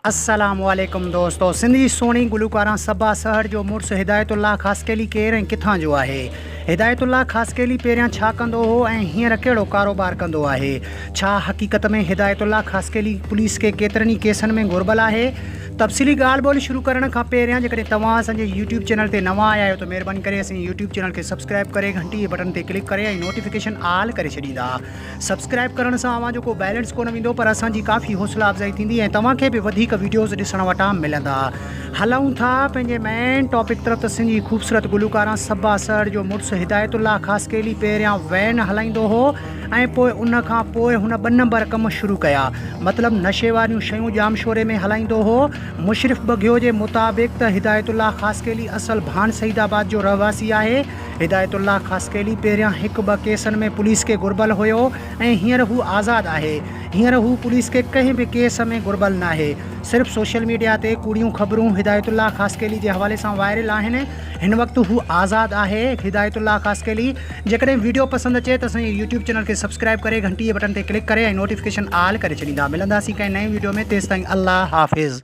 السلام عليڪم دوستو سنڌ جي سهڻي گلوڪاران صبا سهڙ جو مڙس هدايت الله خاصخيلي ڪير ۽ ڪٿان جو آهي؟ هدايت الله خاصخيلي پهريان ڇا ڪندو هو ۽ هينئر ڪهڙو ڪاروبار ڪندو آهي؟ ڇا حقيقت ۾ هدايت الله خاصخيلي پوليس کي ڪيترن ئي ڪيسن ۾ گهربل آهي؟ تفصيلي ڳالهه ٻولهه شروع ڪرڻ کان پهريان جيڪڏهن توهان اسان جي يوٽيوب چينل تي نوان آيا آهيو ته مهرباني ڪري اسان جي يوٽيوب چينل کي سبسڪرائب ڪري گهنٽي جي بٽڻ تي ڪلڪ ڪري ۽ نوٽيفڪيشن آل ڪري ڇڏيندا. سبسڪرائب ڪرڻ سان اوهان جو ڪو بيلنس ڪونه ويندو پر اسان جي ڪافي حوصلا افزائي ٿيندي ۽ توهان کي به وڌيڪ وڊيوز ڏسڻ وٽان ملندا. هلون ٿا پنهنجي مين ٽاپڪ طرف ته سنڌ جي خوبصورت گلوڪاران صبا سهڙ جو مڙس هدايت الله خاصخيلي پهريان وين هلائيندو هو ۽ پوء ان کان پوء هن ٻه نمبر ڪم شروع ڪيا مطلب نشي واريون شيون ڄامشوري ۾ هلائيندو هو مشرف ٻگهيو جي مطابق ته هدايت الله خاصخيلي اصل ڀان سعيد آباد جو رهواسي آهي هدايت الله خاصخيلي پهريان هڪ ٻه ڪيسن ۾ پوليس کي گهربل هيو ۽ هينئر هو آزاد آهي. هينئر هو پوليس کي ڪنهن به ڪيس ۾ گهربل ناهي. صرف سوشل ميڊيا تي ڪوڙيون خبرون هدايت الله خاصخيلي جي حوالي سان وائرل آهن. هن وقت هو آزاد آهي. هدايت الله خاصخيلي جيڪڏهن ويڊيو پسند اچي ته اسان جي يوٽيوب چينل کي سبسڪرائب ڪري گهنٽي جي بٽڻ تي ڪلڪ ڪري ۽ نوٽيفڪيشن آل ڪري ڇڏيندا. ملنداسين ڪنهن نئين ويڊيو ۾ تيستائين الله حافظ.